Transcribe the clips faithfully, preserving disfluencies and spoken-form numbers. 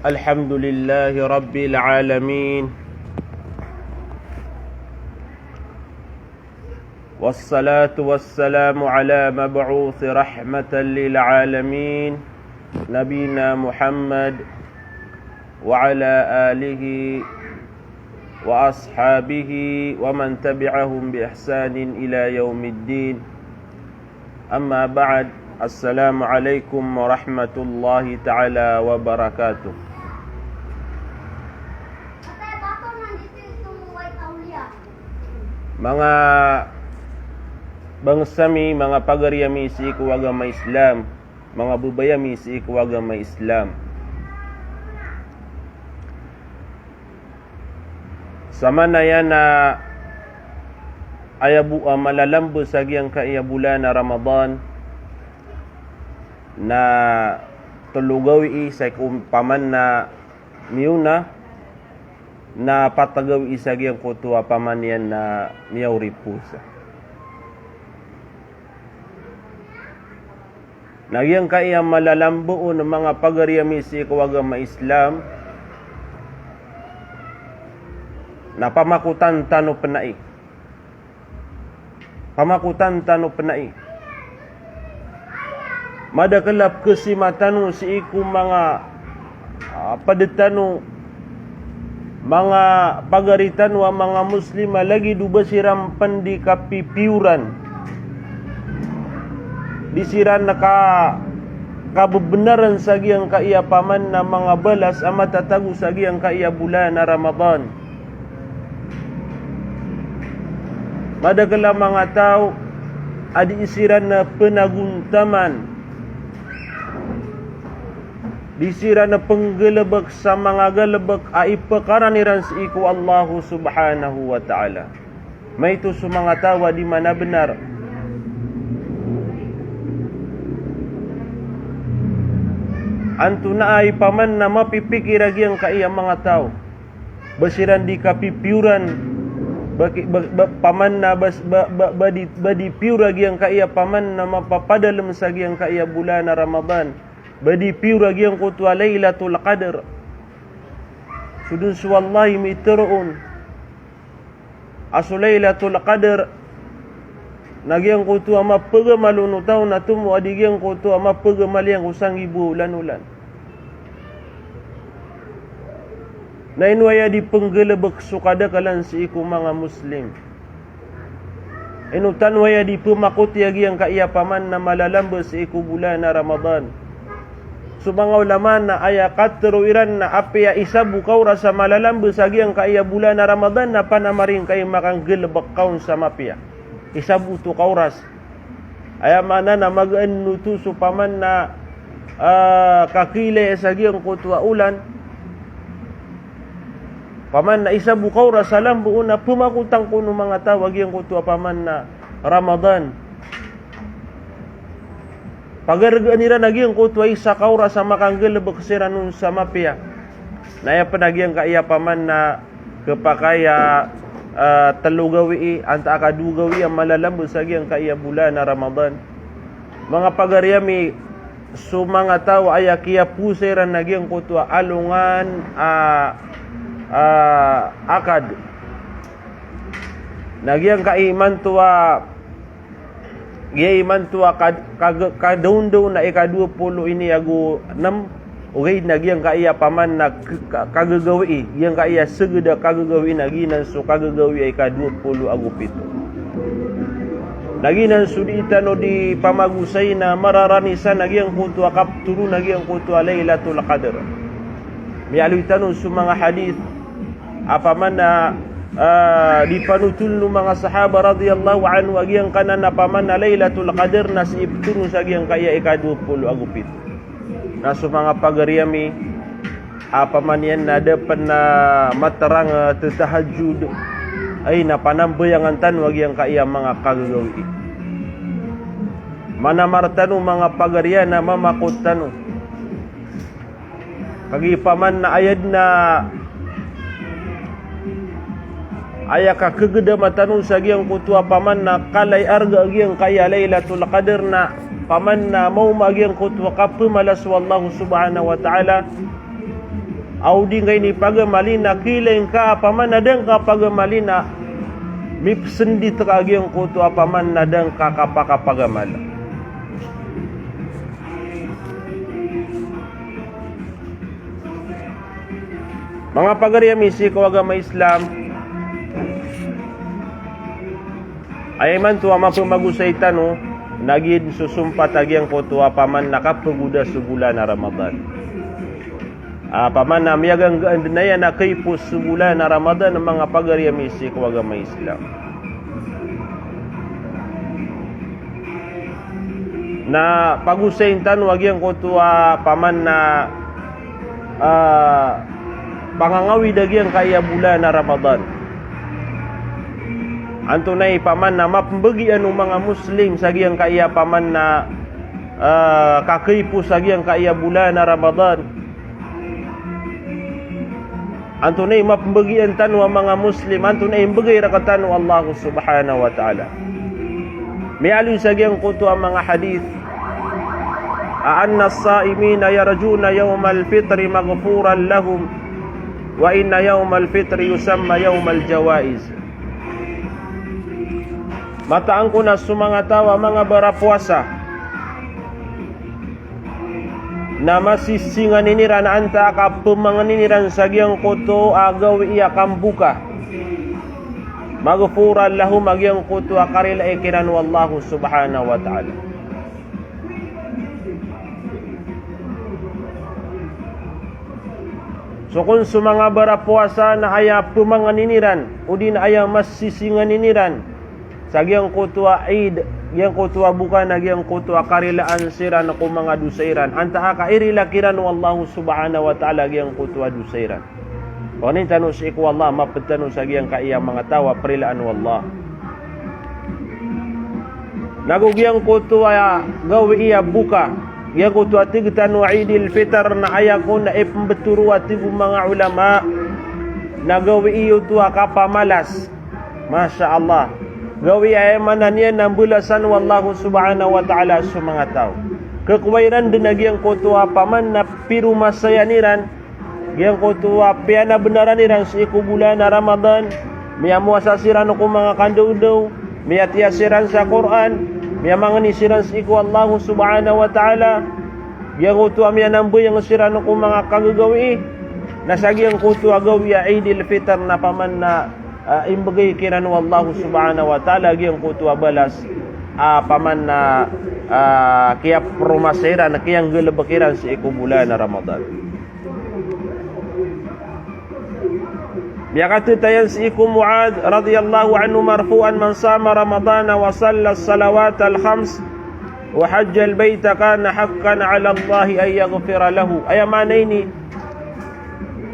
الحمد لله رب العالمين. والصلاة والسلام على مبعوث رحمة للعالمين، نبينا محمد، وعلى آله وأصحابه ومن تبعهم بإحسان إلى يوم الدين. أما بعد، السلام عليكم ورحمة الله تعالى وبركاته. Manga bangsa mi, manga pagari ami sii ko agama Islam, manga babay ami sii ko agama Islam. Sa maana iyan a aya bo a malalamba sa giyangkaiya bolan a Ramadan na telo gawii sa iko paman na miyaona, na pat gawii sa giyangkoto a paman iyan na miyaoriposa. Na giyangkaiya malalamba on, manga pagari ami sii ko agama Islam, na pamakotan tano pn ai. Pamakotan tano pn ai. Madakel a pkhasima tano sii ko manga, ah, pd tano, manga pagari tano a manga Muslim a lagid o ba siran pn di kapipiyoran, di siran ka, kabebnaran sa giyangkaiya paman na manga balas a matatago sa giyangkaiya bolan a Ramadan. Madakel a manga taw a di siran pnagontaman, di siran pnggalebek sa manga galebek a ipakaran iran sii ko Allah Subhanahu wa Ta'ala. Maito so manga taw a di manabnar. Antonaa i paman na mapipikir a giyangkaiya manga taw ba siran di kapipiyoran, ba ki-, ba, ba, paman na bas-, ba, ba, ba di, ba di piyor a giyangkaiya paman na mapapadalem sa giyangkaiya bolan a Ramadan, ba di piyor a giyangkoto a Lailatul Qadr. So den so Allah i mitharo on a so Lailatul Qadr na giyangkoto a mapagamal on o taw na tomo a di giyangkoto a mapagamal iyan ko sanggibo a olan-olan. Na ino aya di pnggalebek so kadaklan sii ko manga Muslim? Ino tano aya di pmakoti a giyangkaiya paman na malalamba sii ko bolan a Ramadan? So manga ulama na aya katharo iran na apiya isa bo ka oras a malalamba sa giyangkaiya bolan a Ramadan na panamaring kai makanggalebek ka on sa mapiya. Isa bo oto ka oras. Aya maana na magaan oto so paman na, ah, kakiilay sa giyangkoto a olan. Paman na isa bo ka oras a lamba on na pmakotan ko o manga taw a giyangkoto a paman na Ramadan. Pagargaan iran a giyangkoto a isa ka oras a makanggalebek siran on sa mapiya. Na aya pn a giyangkaiya paman na khapakay a, ah, telo gawii, antaa ka dowa gawii a malalamba sa giyangkaiya bolan a Ramadan. Manga pagari ami, so manga taw a aya kiyapowasa iran na giyangkoto a alongan a, ah, akad. Na giyangkai imanto a, giya imanto a kad-, kag-, kadaondaw na ika dowa polo ini ago nem, ogaid na giyangkaiya paman na k-, ka-, kagagawii, giyangkaiya seged a kagagawii na giyanan so kagagawii a ika dowa polo ago pito. Na giyanan so di tano di pamagosay na mararani san a giyangkoto a kaptoro na giyangkoto a Lailatul Qadr. Miyaaloy tano so manga hadith a paman na, ah, di panotol o manga sahaba radiyallahu anhu a giyangkanan a paman na Lailatul Qadr na sii ptoron sa giyangkaiya ika dowa polo ago pito. Na so manga pagari ami a paman iyan na da pn a matarang, ah, tatahajjud, ay na panambayangan tano a giyangkaiya manga kagagawii. Manamar tano manga pagari ami a mamakot tano. Kagiya paman na aya dn a aya kakegedama tano sa giyangkoto a paman na kala i arga a giyangkaiya Lailatul Qadr na paman na maoma a giyangkoto a kapemala so Allah Subhanahu wa Ta'ala. Aw di ngka inipagamal na kilaing ka a paman na da ngka pagamal na mipsndit ka a giyangkoto a paman na da ngka kapakapagamala. Manga pagari ami sii ko agama Islam, aya imanto a mapmagosay tano na giya dn so sompat a giyangkoto a paman na kapagoda so bolan a Ramadan. A paman na miyaganggaan dn aya na kaipos so bolan a Ramadan, manga pagari ami sii ko agama Islam. Na pagosayn tano a giyangkoto a paman na, ah, pangangawid a giyangkaya bolan a Ramadan. Antonaa i paman na mapmbagian o manga Muslim sa giyangkaya paman na, ah, kakaipos a giyangkaya bolan a Ramadan. Antonaa i mapmbagian tano a manga Muslim, antonaa i mbgay rktano o Allah subhanahu wa ta'ala. Miyaaloy sa giyangkoto a manga hadith a anna as-sa'imina yarjuna yawmal fitri maghfuran lahum, wa inna yawmal fitri yusamma yawmal jawaiz. Mataan ko na so manga taw a manga barapowasa na masisinganin iran antaa ka pmanganin iran sa giyangkoto a gawii a kamboka. Maghfuran lahum, a giyangkoto a karilai kiran o Allah subhanahu wa ta'ala. So kon so manga barapowasa na aya pmanganin iran, odi na aya masisinganin iran sa giyangkoto a Eid, giyangkoto a boka na giyangkoto a karilaan siran ko manga dosa iran. Antaa ka irila kiran o Allah subhanahu wa ta'ala giyangkoto a dosa iran. Pangnin tano sii ko Allah, mapd tano sa giyangkaya manga taw a prilaan o Allah. Nago giyangkoto a gawii a boka, giyangkoto a tig tano a Eidil Fitr na aya kon na ipmbtoro a tig o manga ulama na gawii oto a kapamalas. Masha Allah. Gawii a aya maana niyan na mbalasan o Allah subhanahu wa ta'ala so manga taw. Khakowa iran dn a giyangkoto a paman na piromasayan iran giyangkoto a piyanabnaran iran sii ko bolan a Ramadan, miyamowasa siran ko manga kandawdaw, miyatiya siran sa Qur'an, miyamangni siran sii ko Allah subhanahu wa ta'ala, giyangkoto a miyanambayang siran ko manga kagagawii, na sa giyangkoto a gawii a Eidil Fitr na paman na, ah, imbgay kiran o Allah subhanahu wa ta'ala giyangkoto a balas, ah, paman na, ah, kiyapromasa iran, kiyanggalbk iran sii ko bolan a Ramadan. Miyakatitayan sii ko Muadh radhiyallahu anhu marfu'an, "Man sama Ramadana wa salla as-salawatal khams wa hajjal baita kana haqqan 'ala Allahi an yaghfira lahu." Aya maana ini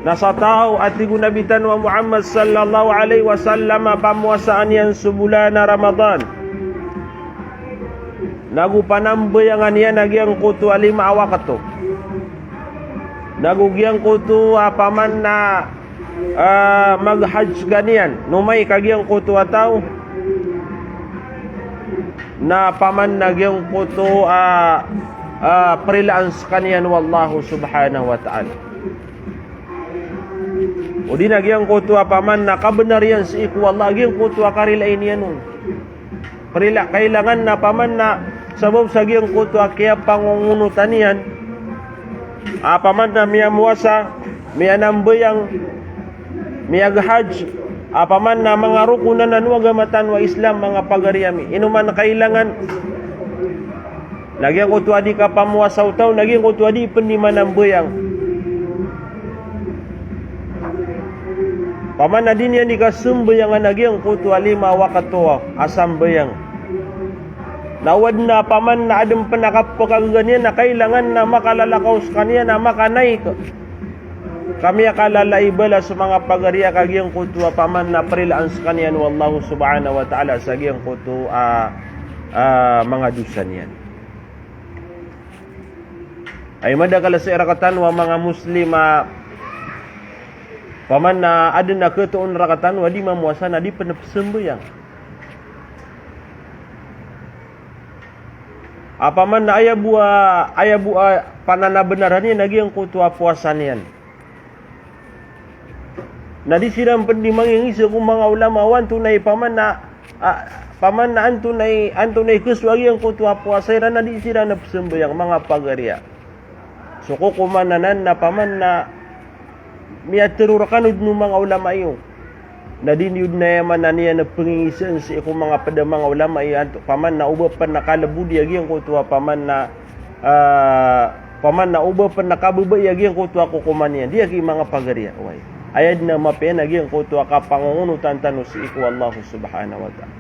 na sa taw a tig o Nabi tano a Muhammad sallallahu alaihi wasallam a pamowasaan iyan so bolan a Ramadan, nago panambayangan iyan a giyangkoto a lima a wakto, nago giyangkoto a paman na, ah, maghajj skaniyan, no may ka giyangkoto a taw, na paman na giyangkoto a, ah, prilaan skaniyan o Allah subhanahu wa ta'ala. Odi na giyangkoto a paman na kabnar iyan sii ko Allah, giyangkoto a karilai niyan on. Prila, kailangan na paman na sabap sa giyangkoto a kiyapangongonotan iyan, a paman na miyamowasa, miyanambayang, miyaghajj, a paman na manga rokon anan o agama tano a Islam, manga pagari ami. Ino man kailangan na giyangkoto a di kapamowasa o taw, na giyangkoto a di pn di manambayang. Paman na di niyan di kasambayangan a giyangkoto a lima a wakto a sambayang. Na o adn a paman na adn pn a kapkagaga niyan na kailangan na makalalakaw skaniyan na makanaik ka miyakalala i balas o manga pagari a ka giyangkoto a paman na prilaan skaniyan o Allah subhanahu wa ta'ala sa giyangkoto a, a, manga dosa niyan. Ay madakl sii rktano a manga Muslim a paman na adn a khatoon rktano a di mamowasa na di pn pzambayang. A paman na aya bo a, aya bo a pananabnaran iyan a giyangkoto a powasa niyan. Na di siran pn di mangingisa ko manga ulama o antonaa i paman na, ah, paman na antonaa i, antonaa i keso a giyangkoto a powasa iran na di siran pzambayang, manga pagari a. So kokoman anan na paman na miyatharo rkano dn o manga ulama iyo. Na di niyo dn aya maana niyan a pangingisaan sii ko manga pd a manga ulama iyo, anto paman na oba pn a kalbodi a giyangkoto a paman na, ah, paman na oba pn a kababai a giyangkoto a kokoman iyan. Di aki, manga pagari a. Oway. Aya dn a mapiya na giyangkoto a kapangongonotan tano sii ko Allah subhanahu wa ta'ala.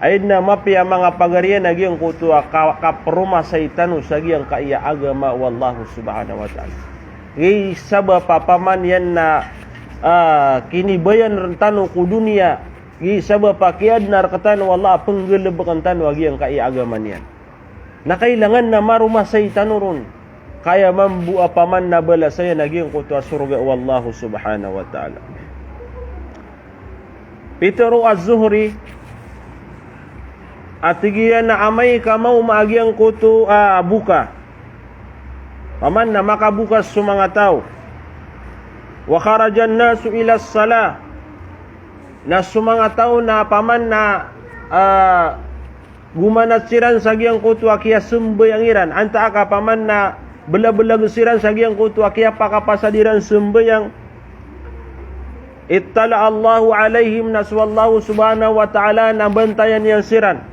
Aya dn a mapiya, manga pagari a, na giyangkoto a ka-, kapromasay tano sa giyangkaya agama o Allah subhanahu wa ta'ala. Giya sabap a paman iyan na, ah, kinibayan tano ko doniya. Giya sabap a kiyadna rktano o Allah a pnggalbkn tano a giyangkaya agama niyan. Na kailangan na maromasay tano ron. Ka aya mambo a paman na balasan iyan a giyangkoto a sorga o Allah subhanahu wa ta'ala. Pitharo o Az-Zuhri a tig iyan a amay ka maoma a giyangkoto a boka, paman na makaboka so manga taw. Wa kharajan nasu ila salah. Na so manga taw na paman na, ah, gomanat siran sa giyangkoto a kiyasambayang iran. Antaa ka paman na blablag siran sa giyangkoto a kiyapakapasad iran sambayang. Ittala Allahu alaihim, na so Allah subhanahu wa ta'ala na bantayan iyan siran.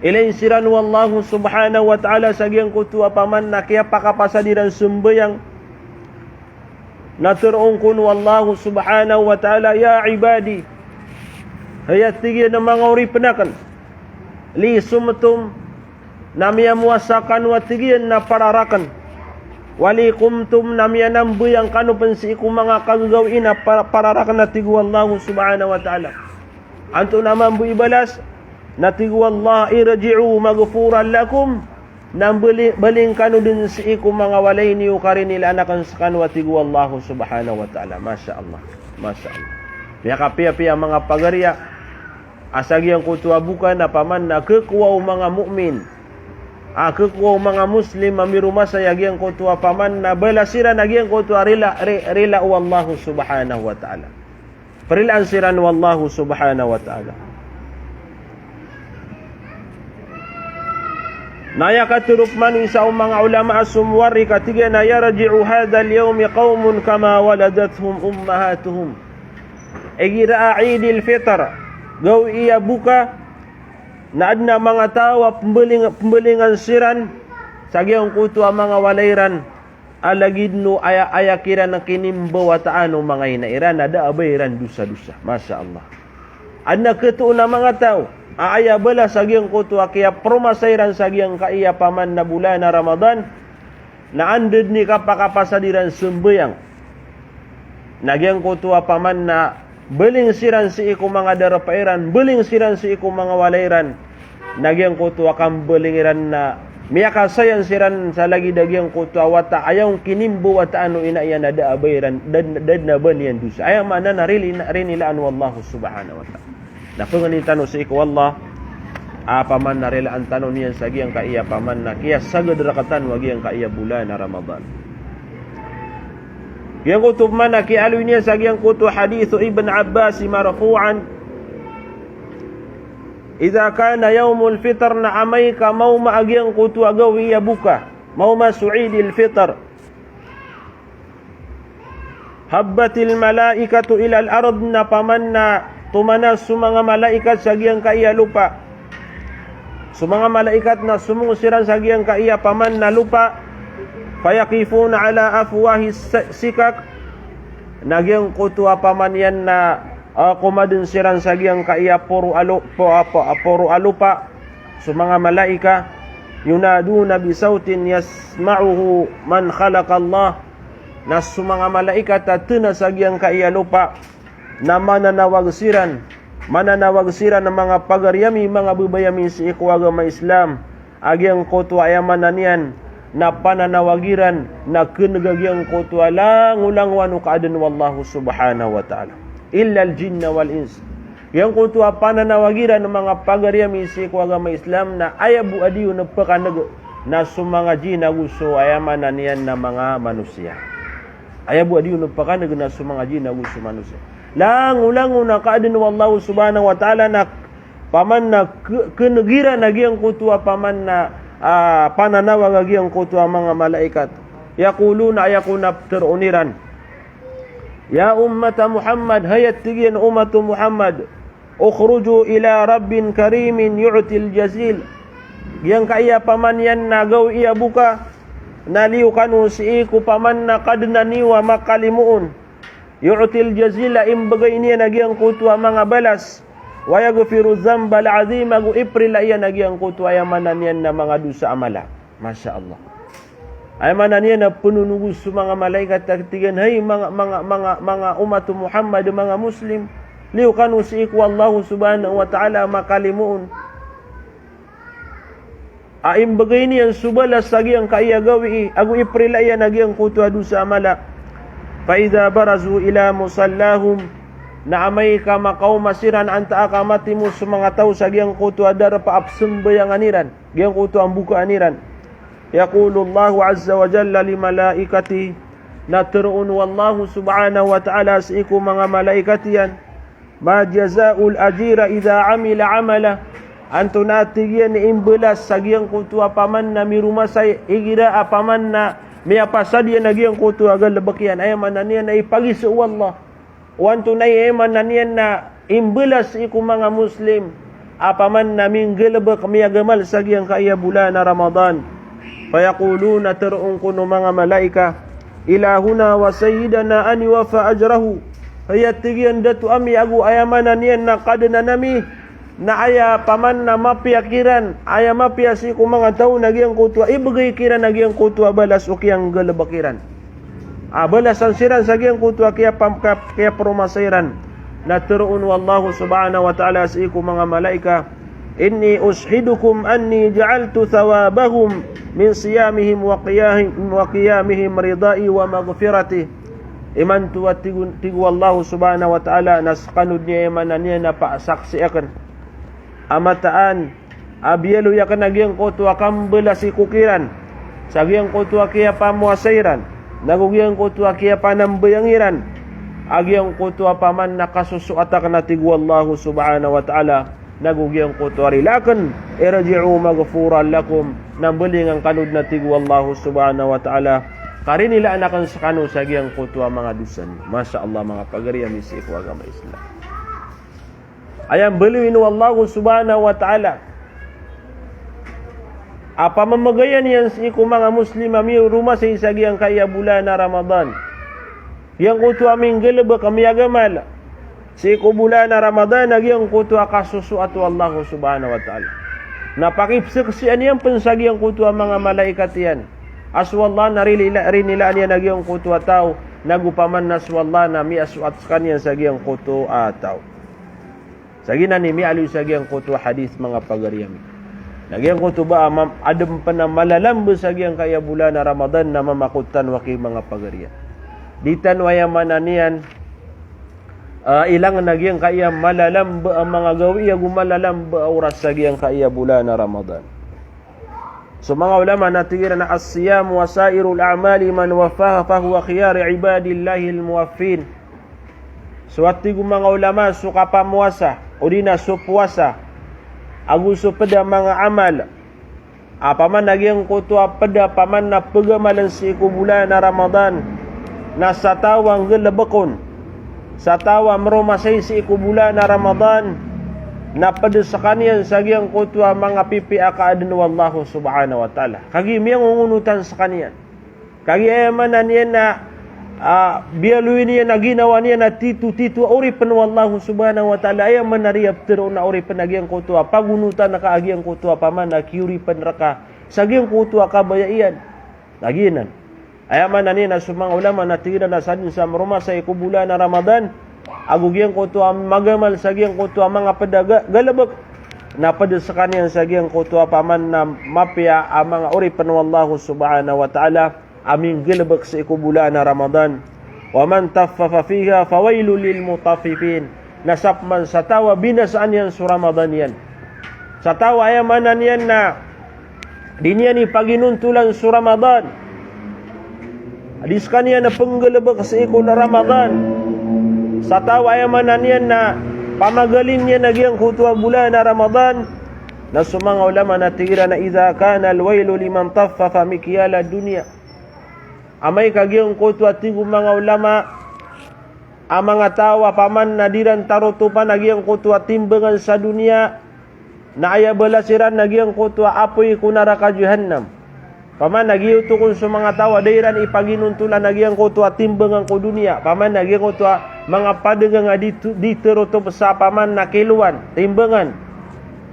Ilayn siran o Allah subhanahu wa ta'ala sa giyangkoto a paman na kiyapakapasad iran sambayang. Na tharoon kon o Allah subhanahu wa ta'ala, "Ya ibadi." Hay, a tig iyan, a manga oripn akn. "Li sumtum," na miyamowasa kano, a tig iyan, na para rakn. "Wa li qumtum," na miyanambayang kano pn sii ko manga kagagawii na para, para rakn, a tig o Allah subhanahu wa ta'ala. Antonaa mambo i balas? Na tig o Allah, "Irji'u maghfuran lakum." Na bali-, baling kano dn sii ko manga walay niyo ka rinilaan akn skano, a tig o Allah subhanahu wa ta'ala. Masha Allah. Masha Allah. Miyakapiyapiya, manga pagari a, a sa giyangkoto a boka na paman na khakowa o manga mu'min, a khakowa o manga Muslim a miromasay a giyangkoto a paman na balas iran a giyangkoto a rila, ri-, rila o Allah subhanahu wa ta'ala. Prilaan siran o Allah subhanahu wa ta'ala. Na aya katharo pman o isa o manga ulama a somowar i katig iyan a, "Yarji'u hadhal yawmi qawmun kama waladathum ummahatuhum." Igira a Eid al-Fitr, gawii a boka, na adn a manga taw a pmbaling-, pmbalingan siran sa giyangkoto a manga walay ran. A lagid o aya, aya kiran kinimbawataan o manga ina iran a da a ba iran dosadosa. Masha Allah. Adn a khatoon a manga taw a aya balas a giyangkoto a kiyapromasa iran sa giyangkaya paman na bolan a Ramadan, na anda dn i kapakapasad iran sambayang. Na giyangkoto a paman na baling siran sii ko manga darpa iran, baling siran sii ko manga walay ran. Na giyangkoto a kambaling iran na miyakasayan siran sa lagid a giyangkoto a wata a aya on kinimbawataan o ina iyan a da a ba iran, da, da dn a ba niyan dosa. Aya maana na rili-, rinilaan o Allah subhanahu wa ta'ala. Na pangnin tano sii ko Allah a paman na rilaan tano niyan sa giyangkaya paman na kiyasagad rktano a giyangkaya bolan a Ramadan. Giyangkoto pman a kiyaaloy niyan sa giyangkoto hadith o Ibn Abbas marfu'an, "Idha kana yawmul fitr," na amay ka maoma a giyangkoto a gawii a boka, maoma so Eid al-Fitr, "habbatil malaikatu ilal ard," na paman na tomanas so manga malaikat sa giyangkaya lopa. So manga malaikat na somong siran sa giyangkaya paman na lopa. "Fayaqifuna ala afwahis si-, sikak." Na giyangkoto a paman iyan na, ah, komadn siran sa giyangkaya poro a lo-, po-, ah, po-, ah, poro a lopa. So manga malaika, "yunaduna bisawtin yasma'uhu man khalaqallah." Na so manga malaikat a tna sa giyangkaya lopa na mananawag siran, mananawag siran a manga pagari ami, manga babay ami sii ko agama Islam, a giyangkoto a aya maana niyan na pananawag iran na kneg a giyangkoto a langolangowan o kaadn o Allah subhanahu wa ta'ala. Illal jinna wal ins. Giyangkoto a pananawag iran a manga pagari ami sii ko agama Islam na aya bo a di on pkaneg na so manga jin ago so aya maana niyan na manga manosiya. Aya bo a di on pakaneg na so manga jinn ago so manosiya. Langolangon a kaadn o Allah subhanahu wa ta'ala na paman na ke-, keneg iran a giyangkoto a paman na, ah, pananawag a giyangkoto a manga malaikat. Yaquluna, aya kon a pteroon iran. Ya ummata Muhammad, hay a tig iyan a umat o Muhammad. Ukhruju ila rabbin karimin yu'til jazil. Giyangkaya paman iyan na gawii a boka, na liyo kano sii ko paman na Kadnan iyo a makalimoon. Yu'til jazil, a imbegay niyan a giyangkoto a manga balas. Wa yaghfiru dhanbal azim, ago iprila iyan a giyangkoto a aya maana niyan na manga dosa a mala. Masha Allah. Aya maana niyan na penonogo so manga malaikat a tig iyan, hay manga, manga, manga, manga umat o Muhammad, manga Muslim, liyo kano sii ko Allah subhanahu wa ta'ala a makalimoon. A imbegay niyan so balas sa giyangkaya gawii, ago iprila iyan a giyangkoto a dosa a mala. Fa idha barazu ila musallahum, na amay ka makaoma siran antaa ka matimo so manga taw sa giyangkoto a darpa a pesembayangan iran, giyangkoto a mbokaan iran. Yaqulu Allahu azza wa jalla li malaikatih, na teroon o Allah subhanahu wa ta'ala sii ko manga malaikat iyan, ma jazaul ajira idha amila amala, antonaa tig iyan i imbalas sa giyangkoto a paman na miromasay igira a paman na miyapasad iyan a giyangkoto a galebek iyan. Aya maana niyan na ipagiza o Allah. O antonaa i aya maana niyan na imbalas sii ko manga Muslim a paman na minggalebek, miyagamal sa giyangkaya bolan a Ramadan. Fayaquluna, teroon kon o manga malaikat, ilahuna wa sayyidana an yuwaffa ajrahu. Hay a tig iyan, dato ami ago aya maana niyan na Kadnan ami, na aya paman na mapiya kiran, aya mapiya sii ko manga taw na giyangkoto a ibegay kiran a giyangkoto a balas o kiyanggalebek iran. A balasan siran sa giyangkoto a kiyapam-, kiyap-, kiyaperomasa iran. Na teroon o Allah subhanahu wa ta'ala sii ko manga malaikat, inni ushidukum anni ja'altu thawabahum min siyamihim wa qiyahim-, wa qiyamihim ridai wa maghfirati. Imanto a tig o, tig o Allah subhanahu wa ta'ala, na sekano dn aya maana niyan na pasaksi aken a mataan a biyaloy aken a giyangkoto a kambalasi ko kiran sa giyangkoto a kiyapamowasa iran, nago giyangkoto a kiyapanambayang iran, a giyangkoto a paman na kasosoat aken a tig o Allah subhanahu wa ta'ala, nago giyangkoto a rila aken, irji'u maghfuran lakum, na mbalingan kano dn a tig o Allah subhanahu wa ta'ala, karinilaan aken sekano sa giyangkoto a manga dosa niyo. Masha Allah, manga pagari ami sii ko agama Islam. Aya mbaloyin o Allah subhanahu wa ta'ala a pamamagayan iyan sii ko manga Muslim a miromasay sa giyangkaya bolan a Ramadan. Giyangkoto a minggalebek a miyagamal sii ko bolan a Ramadan a giyangkoto a kasosoat o Allah subhanahu wa ta'ala. Na pakipesaksian iyan pen sa giyangkoto a manga malaikat iyan a so Allah na rinila-, rinilaan iyan a giyangkoto a taw, nago paman na so Allah na miyasoat sekaniyan sa giyangkoto a taw. Sa giyanan i miyaaloy sa giyangkoto a hadith, manga pagari ami. Na giyangkoto ba a mam-, adn pen a malalamba sa giyangkaya bolan a Ramadan na mamakot tano aki, manga pagari ami. Di tano aya maana niyan, ah, ilangen a giyangkaya malalamba a manga gawii ago malalamba a oras sa giyangkaya bolan a Ramadan. So manga ulama na tig iran a as-siyam wa sairul a'mali man waffaha fahuwa khiyari ibadillahil muwaffin. So a tig o manga ulama, so kapamowasa, odi na so powasa, ago so ped a manga amal a paman a giyangkoto a ped a paman na pegamalen sii ko bolan a Ramadan, na sa taw a nggalebek on, sa taw a meromasay sii ko bolan a Ramadan, na ped sekaniyan sa giyangkoto a manga pipiya a kaadn o Allah subhanahu wa ta'ala. Kagiya miyangongonotan sekaniyan. Kagiya aya maana niyan na, ah, biyaloy niyan a ginawa niyan a titotito a oripen o Allah subhanahu wa ta'ala, aya maana riya pteroon a oripen a giyangkoto a pagonotan ka a giyangkoto a paman a kiyoripen reka sa giyangkoto a kabaya iyan. Na giyanan. Aya maana niyan na so manga ulama na tig iran a sadn sa meromasay ko bolan a Ramadan, ago giyangkoto a magamal sa giyangkoto a manga ped a ga-, galebek, na ped sekaniyan sa giyangkoto a paman na mapiya a manga oripen o Allah subhanahu wa ta'ala a minggalebek sii ko bolan a Ramadan. Wa man taffafa fiha fawailul lil mutaffifin. Na sa pman sa taw a binasaan iyan so Ramadan iyan, sa taw a aya maana niyan na di niyan ipaginontolan so Ramadan, Di skaniyan na penggalebek sii ko Ramadan. Sa taw a aya maana niyan na pamagalin iyan a giyangkoto a bolan a Ramadan. Na so manga ulama na tig iran a idha kana al-wailu liman taffafa mikyala dunya. Amay ka giyangkoto a tig o manga ulama a manga taw a paman na di ran tarotopan a giyangkoto a timbangan sa doniya, na aya balas iran na giyangkoto a apoy ko naraka Jahannam. Paman na giyoto kon so manga taw a da iran ipaginontolan a giyangkoto a timbangan ko doniya. Paman na giyangkoto a manga padagang a di, di tarotop sa paman na kiloan, timbangan.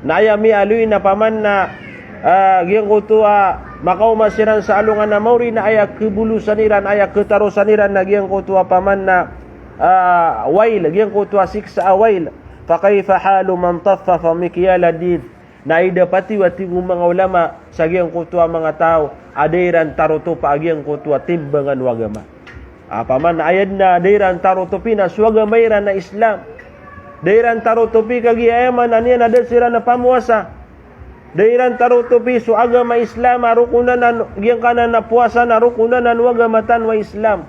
Na aya miyaaloy na paman na, ah, giyangkoto a makaoma siran sa alongan a maori na aya kebolosan iran, aya ketarosan iran na giyangkoto a paman na, ah, wail, giyangkoto a siksa a wail. Fa kaifa halu man taffafa mikyala did. Na aya dapatiw a tig o manga ulama sa giyangkoto a manga taw a da iran tarotopa a giyangkoto a timbangan o agama. A paman na aya den a da iran tarotopi na so agama iran a Islam. Da iran tarotopi kagiya aya maana niyan na da siran a pamowasa. Da iran tarotopi so agama Islam a rokonan a giyangkanan a powasa na rokonan o agama tano a Islam.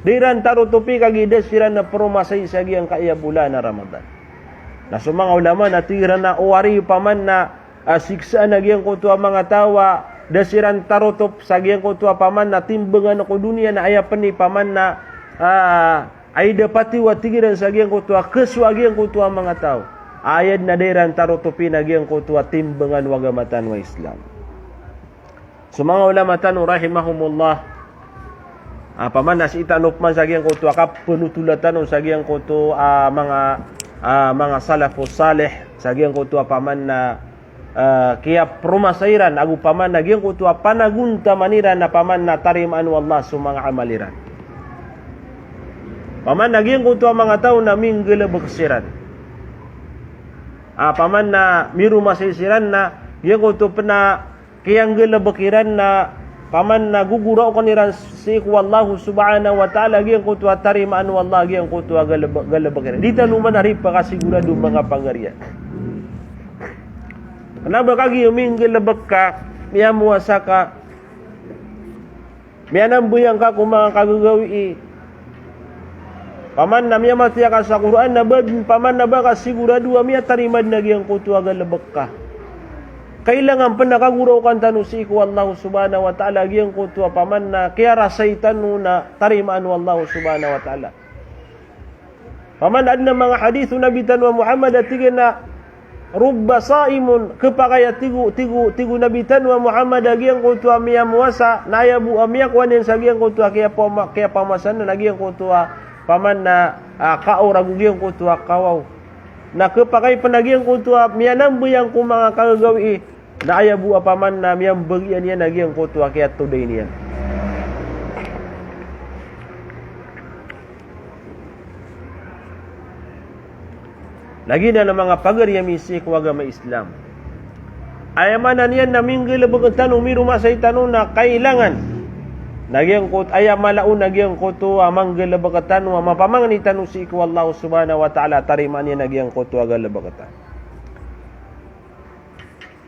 Da iran tarotopi kagiya da siran a peromasay sa giyangkaya bolan a Ramadan. Na so manga ulama na tig iran a o ari paman na, ah, siksaan a giyangkoto a manga taw a da siran tarotop sa giyangkoto a paman na timbangan ko doniya na aya pen i paman na, ah, aya dapatiw a tig iran sa giyangkoto a keso a giyangkoto a manga taw. Aya den a da iran tarotopi na giyangkoto a timbangan o agama tano a Islam. So manga ulama tano rahimahumullah, ah, paman na sii tano peman sa giyangkoto a kapenotola tano sa giyangkoto a manga, ah, manga salafus salih, sa giyangkoto a paman na, ah, kiyaperomasa iran ago paman na giyangkoto a panagontaman iran a paman na tarimaan o Allah so manga amal iran. Paman na giyangkoto a manga taw na minggalebek siran. Ah, paman na miromasay siran na giyangkoto pen a kiyanggalebek iran na paman na gogoraoken iran sii ko Allah subhanahu wa ta'ala giyangkoto a tarimaan o Allah giyangkoto a galebe-, galebek iran. Di tano man ari pakasigorado manga pagariya. Kena ba kagiya minggalebek ka, miyamowasa ka, miyanambayang ka ko manga kagagawii. Paman na miyamatiya ka sa Qur'an na ba den paman na ba ka sigorado a miyatarima den a giyangkoto a galebek ka. Kailangan pen a kagoraokan tano sii ko Allah subhanahu wa ta'ala a giyangkoto a paman na kiyarasay tano na tarimaan o Allah subhanahu wa ta'ala. Paman aden a manga hadith o Nabi tano a Muhammad a tig iyan a, "Rubba saimun," kepakay a tig o, tig o, tig o Nabi tano a Muhammad a giyangkoto a miyamowasa, na aya bo a miyakowa niyan sa giyangkoto a kiyapama-, kiyapamowasa niyan a giyangkoto a paman na, ah, kaor ago giyangkoto a kawaw. Na kepakay pen a giyangkoto a miyanambayang ko manga kagagawii, na aya bo a paman na miyambagian iyan a giyangkoto a kiyatoday niyan. Lagid anan a manga pagari ami sii ko agama Islam. Aya maana niyan na minggalebek tano, miromasay tano na kailangan. Na giyangkoto, aya mala on na giyangkoto a manggalebek tano, a mapamangni tano sii ko Allah subhanahu wa ta'ala, tarimaan iyan a giyangkoto a galebek tano.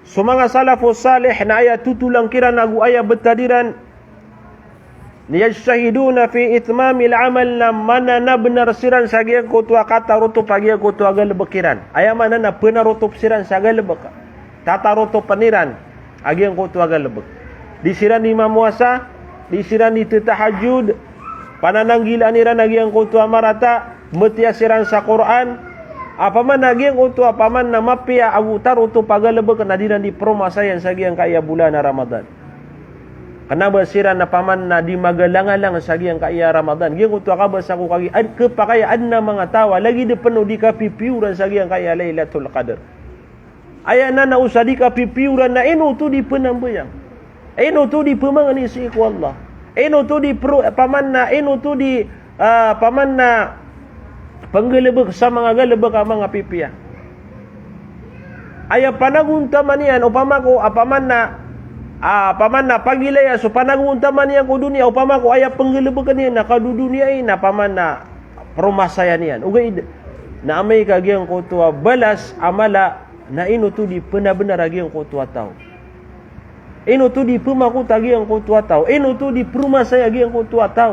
So manga salafus salih na aya totolan kiran ago aya betad iran, na yajtahiduna fi itmamil amal, na mananabenar siran sa giyangkoto a katarotop a giyangkoto a galebek iran. Aya maana na penarotop siran sa galebek. Tatarotopen iran a giyangkoto a galebek. Di siran di mamowasa, di siran di tetahajud, panananggilaan iran a giyangkoto a marata, matiya siran sa Qur'an, a paman a giyangkoto a paman na mapiya ago tarotop a galebek na di iran di peromasayan sa giyangkaya bolan a Ramadan. Kena ba siran a paman na di magalangalang sa giyangkaya Ramadan. Giyangkoto a kabasa ko kagiya, ad-, kepakay a aden a manga taw a lagid pen o di kapipiyoran sa giyangkaya Lailatul Qadr. Aya nana o sa di kapipiyoran na ino oto di penambayang. Ino oto di pemangni sii ko Allah. Ino oto di pro-, paman na, ino oto di, ah, paman na penggalebek sa manga galebek a manga pipiya. Aya panagontaman iyan, opama ko, ah, paman na, ah, paman na pagilaya so panagontaman iyan ko doniya, opama ko aya penggalebeken iyan na kadodoniyai na paman na peromasayan iyan. Ogaid na amay ka giyangkoto a balas a mala na ino oto di penabenar a giyangkoto a taw. Ino oto di pemakot a giyangkoto a taw? Ino oto di peromasay a giyangkoto a taw?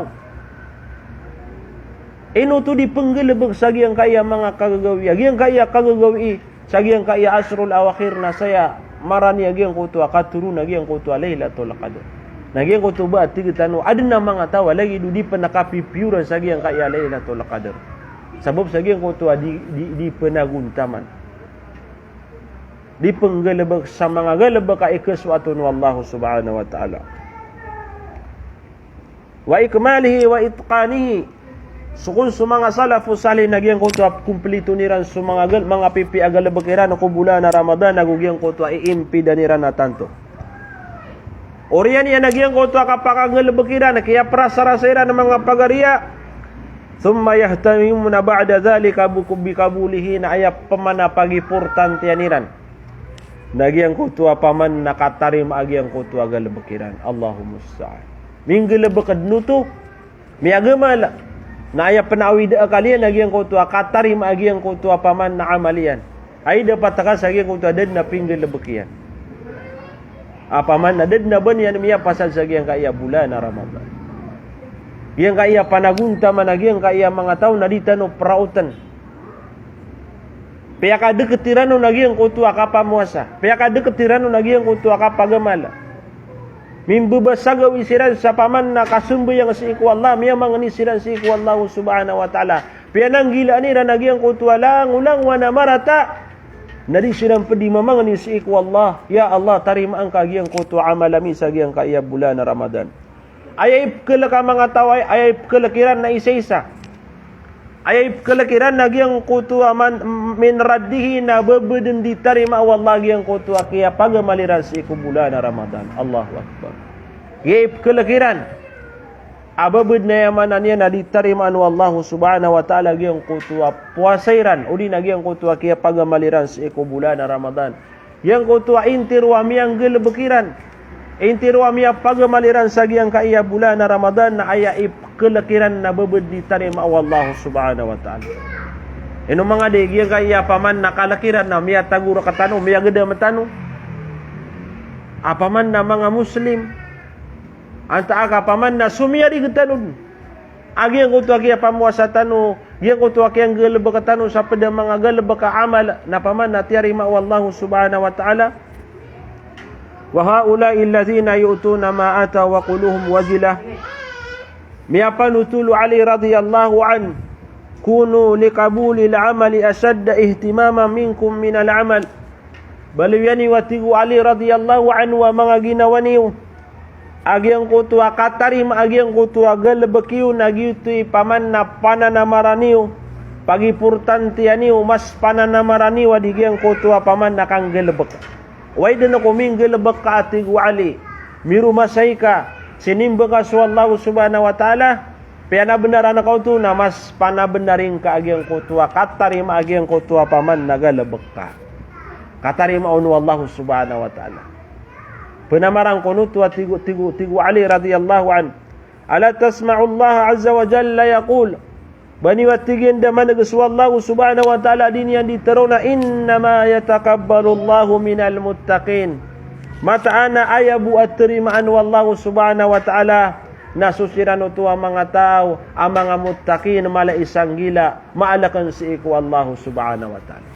Ino oto di penggalebek sa giyangkaya manga kagagawii, a giyangkaya kagagawii sa giyangkaya ashrul awakhir na saya marani a giyangkoto a katoron a giyangkoto a Lailatul Qadr. Na giyangkoto ba a tig tano, aden a manga taw a lagid o di pen a kapipiyoran sa giyangkaya Lailatul Qadr. Sabap sa giyangkoto a di, di, di penagontaman, di penggalebek sa manga galebek a ikasoat on o Allah subhanahu wa ta'ala. Wa ikmalihi wa itqanihi. So kon so manga salafus salih na giyangkoto a komplito iran so manga gal-, manga pipiya a galebek iran ko bolan a Ramadan, ago giyangkoto a iimpidan iran a tanto. Oriyan iyan a giyangkoto a kapakanggalebek iran, kiyaperasarasa iran a manga pagariya. Thumma yahtamuna ba'da dhalika bi qabulihi, na aya peman a pagiportantiyan iran na giyangkoto a paman na katarima a giyangkoto a galebek iran. Allahumma musta'an. Minggalebek den oto, miyagamal. Na aya pen a awid a kaliyan a giyangkoto a katarima a giyangkoto a paman na amal iyan. Ay da patekas a giyangkoto a da den a pinggalebek iyan. Apaman na da den a ba niyan miyapasad sa giyangkaya bolan a Ramadan. Giyangkaya panagontaman a giyangkaya manga taw na di tano peraoten. Piyakadeket iran on a giyangkoto a kapamowasa. Piyakadeket iran on a giyangkoto a kapagamal. Mimbebasagawi siran sa paman na kasambayang sii ko Allah, miyamangeni siran sii ko Allah subhanahu wa ta'ala. Piyananggilaan iran a giyangkoto a langolangon a marata na di siran pedi mamangeni sii ko Allah. Ya Allah, tarimaan ka giyangkoto a amal ami sa giyangkaya bolan a Ramadan. Aya ipkelek a manga taw, aya ipkelek iran na isaisa. Aya ipkelek iran na giyangkoto a man, min raddihi, na ba bo den di tarimaa o Allah giyangkoto a kiyapagamal iran sii ko bolan a Ramadan. Allahu Akbar. Aya ipkelek iran a ba bo den, aya maana niyan na di tarimaan o Allah subhanahu wa ta'ala giyangkoto a powasa iran, odi na giyangkoto a kiyapagamal iran sii ko bolan a Ramadan. Giyangkoto a intiro a miyanggalebek iran, intiro a miyapagamal iran sa giyangkaya bolan a Ramadan, na aya ipkelek iran na ba bo den di tarimaa o Allah subhanahu wa ta'ala. Ino manga di, giyangkaya paman na kalek iran na miyatago rektano, miyagedam tano. Apaman na manga Muslim, antaa ka paman na somiyari rektano den a giyangkoto a kiyapamowasa tano, giyangkoto a kiyanggalebek tano sa ped a manga galebek a amal, na paman na tiyarima o Allah subhanahu wa ta'ala. Wa haula'i alladhina yu'tuna ma ataw wa qulubuhum wajilah. Miyapanotol o Ali radiyallahu anhu, kunu liqabulil amali ashadda ihtimaman minkum minal amal. Baloya niyo, a tig o Ali radiyallahu anhu, a manga ginawa niyo a giyangkoto a katarima a giyangkoto a galebek iyo na giyoto i paman na pananamara niyo, pagiportantiya niyo, mas pananamara niyo a di giyangkoto a paman na kanggalebek. Oway den ko minggalebek ka, a tig o Ali, miromasay ka, sinimba ka so Allah subhanahu wa ta'ala, piyanabenaran ka oto na mas panabenar ingka a giyangkoto a katarima a giyangkoto a paman na galebek ka. Katarima on o Allah subhanahu wa ta'ala. Penamaran kon oto a tig o, tig o, tig o Ali radiyallahu anhu, ala tasma'u Allah azza wa jalla yaqul. Ba niyo, a tig iyan, da maneges o Allah subhanahu wa ta'ala a di niyan di tero na, innama yataqabbalullahu minal muttaqin. Mataan a aya bo a tarimaan o Allah subhanahu wa ta'ala na so siran oto a manga taw a manga muttaqin, mala i sanggila, maalaken sii ko Allah subhanahu wa ta'ala.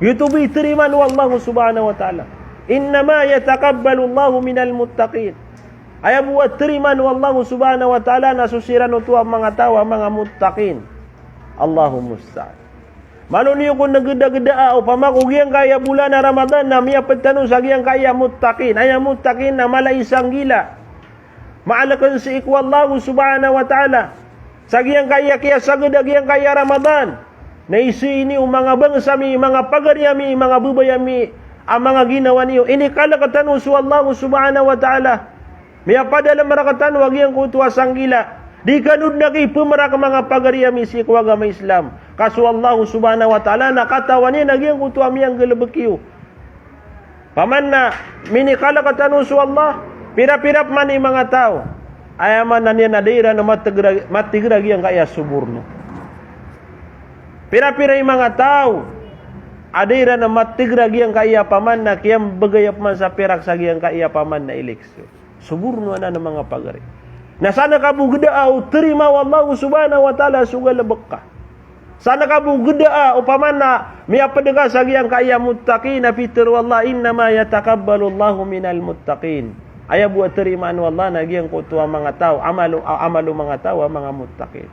Giyoto bo i tarimaan o Allah subhanahu wa ta'ala. Innama yataqabbalullahu minal muttaqin. Aya bo a tarimaan o Allah subhanahu wa ta'ala na so siran oto a manga taw a manga muttaqin. Allahumma musta'an. Malo niyo kon negedageda a, opama ko giyangkaya bolan a Ramadan na miyaped tano sa giyangkaya muttaqin. Aya muttaqin na mala i sanggila, maalaken sii ko Allah subhanahu wa ta'ala. Sa giyangkaya kiyasaged a giyangkaya Ramadan na isii niyo manga bangsa mi, manga pagari ami, manga bebay ami, a manga ginawa niyo. Inikalek tano so Allah subhanahu wa ta'ala. Miyapadalem rektano a giyangkoto a sanggila. Di kano den a kipemerak, manga pagari ami sii ko agama Islam. Ka so Allah subhanahu wa ta'ala na katawan iyan a giyangkoto a miyanggalebek iyo. Paman na minikalek tano so Allah, pirapira peman i manga taw, aya maana niyan na da iran matigera, matigera giyangkaya so borno. Pirapira i manga taw A da iran a matigra giyangkaya paman na kiyambagay a paman sa pirak sa giyangkaya paman na eleksyon. So born o anan a manga pagari. Na sana ka bo gda a o tarima o Allah subhanahu wa ta'ala so galbk ka. Sana ka bo gda a opama na miyapd ka sa giyangkaya muttaqin a pitharo o Allah, "Innama yataqabbalullahu minal muttaqin." Aya bo a tarimaan o Allah na giyangkoto a manga taw, amal o, amal o manga taw a manga muttaqin.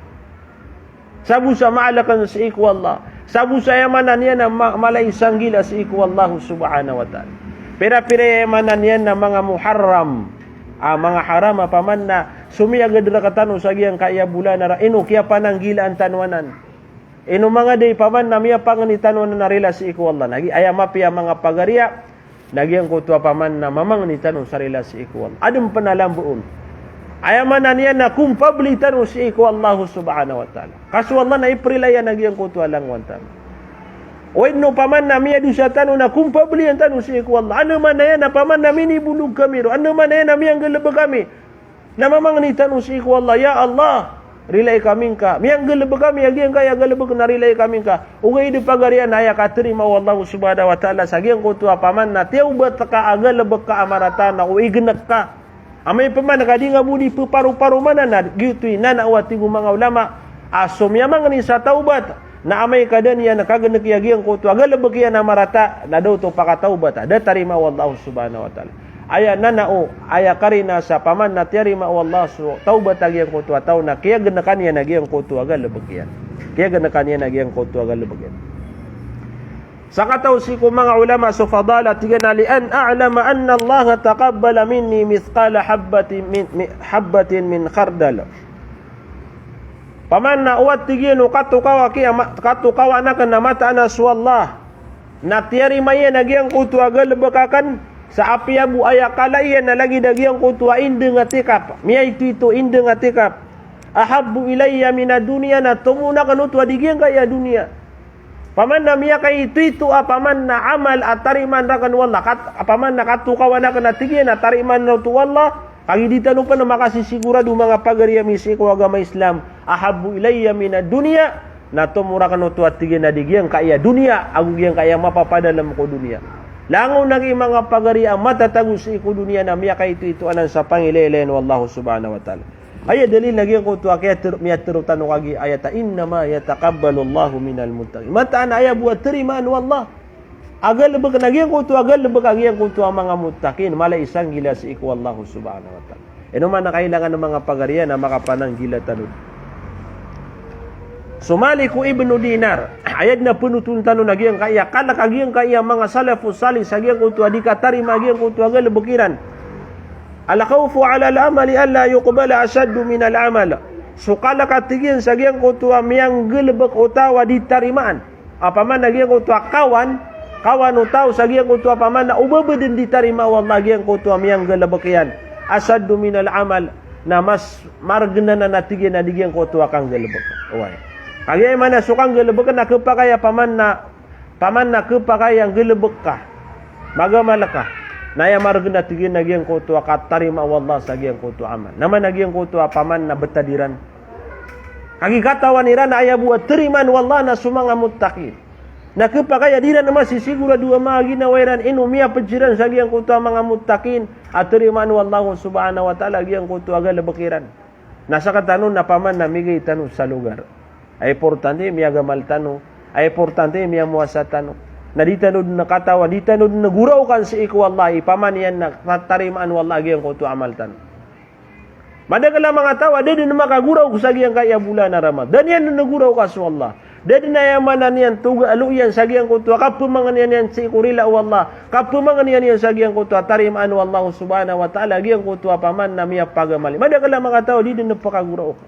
Sabo sa maalkn sii ko Allah. Sabo sa aya maana niyan na ma-, mala i sanggila sii ko Allah subhanahu wa ta'ala. Pira-pira aya maana niyan na manga muharram. Ah, manga haram a paman na somiyagad rktano sa giyangkaya bolan a ra-, ino kiyapananggilaan tano anan. Ino manga da i paman na miyapangni tano anan a rila sii ko Allah. Na gi-, aya mapiya manga pagariya, na giyangkoto a paman na mamangni tano sa rila sii ko Allah. Adn pn a lambo on. Aya maana niyan na kumpabli tano sii ko Allah subhanahu wa ta'ala. Ka so Allah na iprila iyan a giyangkoto a langowan tano. O ino paman na miyadosa tano na kumpablian tano sii ko Allah. Ano maana iyan na paman na minibolog kami ron. Ano maana iyan na miyanggalbk kami. Na mamangni tano sii ko Allah, "Ya Allah, rilai kami ngka." Miyanggalbk kami a giyangkaya galbk na rilai kami ngka. Ogaid pagariya na aya katarima o Allah subhanahu wa ta'ala sa giyangkoto a paman na tiyawbat ka a galbk ka a marata na o ignk ka. Amay paman ka di nga bo di ppharo-pharo maana na giyoto i nana o a tig o manga ulama a so miyamangni sa tawbat. Na amay ka da niyan kagnki a giyangkoto a galbk iyan a marata, na da oto pakatawbata, da tarima o Allah subhanahu wa ta'ala. Aya nana o, aya karina sa paman na tiyarima o Allah so tawbat a giyangkoto a taw na kiyagnkan iyan a giyangkoto a galbk iyan. Kiyagnkan iyan a giyangkoto a galbk iyan. Sakataw sii ko manga ulama so Fadala, tig iyan a, "Li an a'lama anna Allah taqabbala minni mithqala habbatin min, mi-, habbatin min khardal." Paman na o a tig iyan o katokawa kiya ma-, katokawan akn a mataan a so Allah na tiyarima iyan a giyangkoto a galbk akn sa apiya bo aya kala iyan a lagid a giyangkoto a indng a tikap. Miyaitoito indng a tikap. Ahabbu ilayya minad dunya, na tomo on akn oto a di giyangkaya doniya. Paman na miyakaitoito a paman na amal a tarimaan rakn o Allah. Kat-, paman na katokawan akn a tig iyan a tarimaan oto o Allah. Kagiya di tano pn makasisigurado manga pagari ami sii ko agama Islam. Ahabbu ilayya minad dunya. Na tomo rakn oto a tig iyan a di giyangkaya doniya, ago giyangkaya mapapadalm ko doniya. Langon a giya manga pagari a matatago sii ko doniya na miyakaitoito anan sa pangilaylayan o Allah subhanahu wa ta'ala. Aya dalil na giyangkoto a kiyatharo, miyatharo tano kagiya ayat a, "Innama yataqabbalullahu minal muttaqin." Mataan a aya bo a tarimaan o Allah a galbk na giyangkoto a galbk a giyangkoto a manga muttaqin, mala i sanggila sii ko Allah subhanahu wa ta'ala. Ino man a kailangan o manga pagariya na makapananggila tano. So Malik ibn Dinar, aya dn a pnotol tano na giyangkaya kalk a giyangkaya manga salafus salih sa giyangkoto a di katarima a giyangkoto a galbk iran. Al-khawfu ala al-amali alla yuqbala ashaddu min al-amal. So kalk a tig iyan sa giyangkoto a miyanggalbk o taw a di tarimaan. Opama na giyangkoto a kawan, kawan o taw sa giyangkoto a opama na o ba bo dn di tarima o Allah giyangkoto a miyanggalbk iyan. Ashaddu min al-amal. Na mas margn anan a tig iyan a di giyangkoto a kanggalbk. Oway. Kagiya maana so kanggalbk na khapakay a opama na Paman na khapakay a nggalbk ka, magamal ka, na aya margn a tig iyan a giyangkoto a katarima o Allah sa giyangkoto a amal. Na maana giyangkoto a paman na btad iran. Kagiya katawan iran a aya bo a tarimaan o Allah na so manga muttaqin. Na khapakay a di iran masisigurado a manga ginawa iran, ino miyapd siran sa giyangkoto a manga muttaqin a tarimaan o Allah subhanahu wa ta'ala giyangkoto a galbk iran. Na sktano na paman na migay tano sa lugar. Aya importante miyagamal tano. Aya importante miyamowasa tano. Na di tano dn katawan, di tano dn goraokan sii ko Allah, i paman iyan na tarimaan o Allah giyangkoto a amal tano. Madakl a manga taw a da dn makagoraok sa giyangkaya bolan a Ramadan. Da niyan dn goraoka so Allah. Da dn aya maana niyan togalo iyan sa giyangkoto a kapmangnia niyan sii ko rila o Allah. Kapmangnia niyan sa giyangkoto a tarimaan o Allah subhanahu wa ta'ala giyangkoto a paman na miyapagamal. Madakl a manga taw a di dn pkagoraok.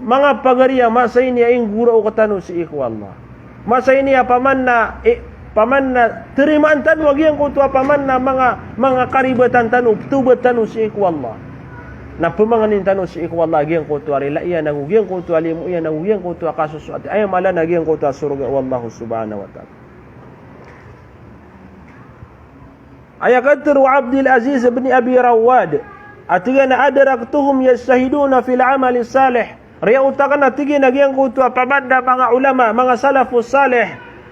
Manga pagari a masa ini a inggoraok tano sii ko Allah. Masa ini a paman na, i, paman na tarimaan tano a giyangkoto a paman na manga, manga karibatan tano, ptawbat tano sii ko Allah. Na pmangnin tano sii ko Allah giyangkoto a rila iyan, ago giyangkoto a limo iyan, ago giyangkoto a kasosoat. Aya mala na giyangkoto a sorga o Allah subhanahu wa ta'ala. Aya katharo o Abdul Aziz ibn Abi Rawad, a tig iyan a adraktuhum yajtahiduna fil amali salih, Riyaot akn a tig iyan a giyangkoto a paman a manga ulama, manga salafus salih,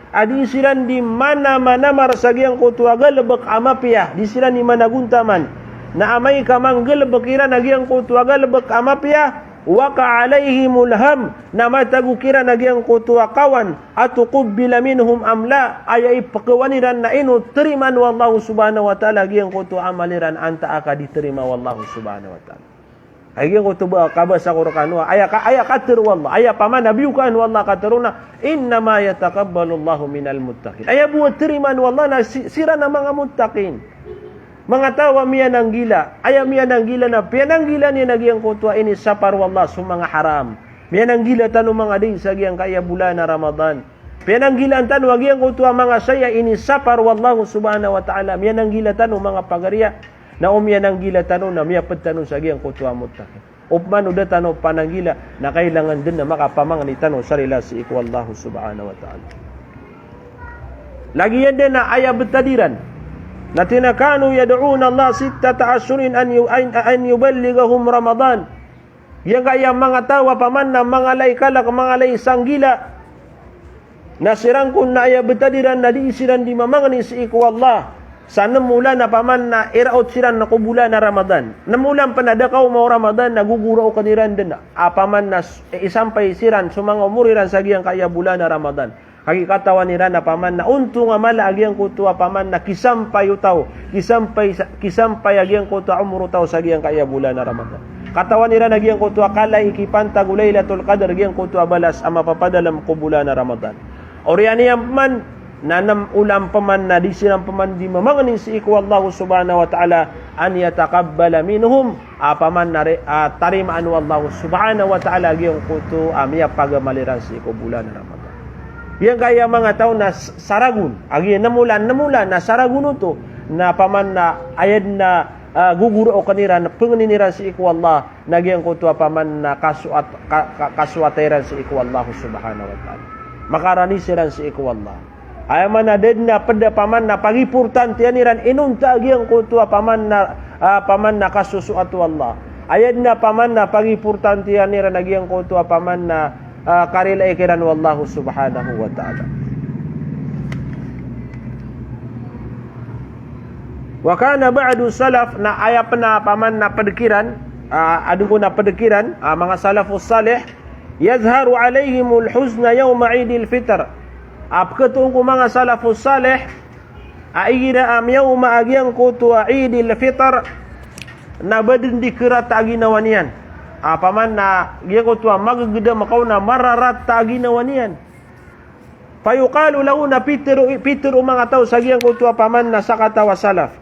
a di siran di manamanamar sa giyangkoto a galbk a mapiya, di siran di managontaman. Na amay ka manggalbk iran a giyangkoto a galbk a mapiya, waqa'a alayhimul ham, na matago kiran a giyangkoto a kawan, atuqubbila minhum am la, aya ipkawan iran na ino tarimaan o Allah subhanahu wa ta'ala a giyangkoto a amal iran antaa ka di tarimaa o Allah subhanahu wa ta'ala. Aya giyangkoto ba kabasa ko rkano a, aya ka, aya katharo o Allah, aya paman a biyokaan o Allah katharo na, innama yataqabbalullahu minal muttaqin. Aya bo a tarimaan o Allah na si-, siran a manga muttaqin. Manga taw a miyananggila. Aya miyananggila na piyananggila niyan a giyangkoto a inisapar o Allah so manga haram. Miyananggila tano manga dai sa giyangkaya bolan a Ramadan. Piyananggilaan tano a giyangkoto a manga saya inisapar o Allah subhanahu wa ta'ala. Miyananggila tano manga pagariya. Na o miyananggila tano na miyapd tano sa giyangkoto a muttaqin. Opama o da tano pananggila na kailangan dn a makapamangni tano sa rila sii ko Allah subhanahu wa ta'ala. Lagid iyan dn a aya btad iran na tig iran a kanu yad'una Allah sittata ashhurin an yu-, an, an yuballighahum Ramadan. Giyangkaya manga taw a paman a manga lay kalk, manga lay sanggila. Na siran kon na aya btad iran na di siran di mamangni sii ko Allah sa nem olan a paman a iraot siran ko bolan a Ramadan. Nem olan pn a da kaoma o Ramadan na gogoraokan iran dn a paman a s-, isampay siran so manga omor iran sa giyangkaya bolan a Ramadan. Kagiya katawan iran a paman a ontong a mala a giyangkoto a paman a kisampay o taw, kisampay sa, kisampay a giyangkoto a omor o taw sa giyangkaya bolan a Ramadan. Katawan iran a giyangkoto a kala i kipantag o Laylatul Qadr giyangkoto a balas a mapapadalm ko bolan a Ramadan. Oriyan iyan pman na nem olan pman na di siran pman di mamangni sii ko Allah subhanahu wa ta'ala an yataqabbala minhum, a paman a re-, a tarimaan o Allah subhanahu wa ta'ala giyangkoto a miyapagamal iran sii ko bolan a Ramadan. Giyangkaya manga taw na s-, saragon, a giya nem olan, nem olan na saragon oto, na paman a aya dn a, ah, gogoraokan iran, pangnin iran sii ko Allah, na giyangkoto a paman a kasoat-, ka-, ka-, kasoata iran sii ko Allah subhanahu wa ta'ala. Makarani siran sii ko Allah. Aya maana dn a pd a paman a pagimportantiyan iran inonta a giyangkoto a paman a, ah, paman a kasosoat o Allah. Aya dn a paman a pagimportantiyan iran a giyangkoto a paman a, ah, karilai kiran o Allah subhanahu wa ta'ala. Wa kana ba'du salaf, na aya pn a paman a pd kiran, ah, adn kon a pd kiran, ah, manga salafus salih, yazharu alayhimul huzna yawma Eidil Fitr. A pkhatoon ko manga salafus salih, a igira a miyaoma a giyangkoto a Eidil Fitr, na ba dn di karata a ginawa niyan. A paman a giyangkoto a magagdam ka on na mararata a ginawa niyan. Fayuqalu lahu, na pitharo, pitharo o manga taw sa giyangkoto a paman a sakataw a salaf.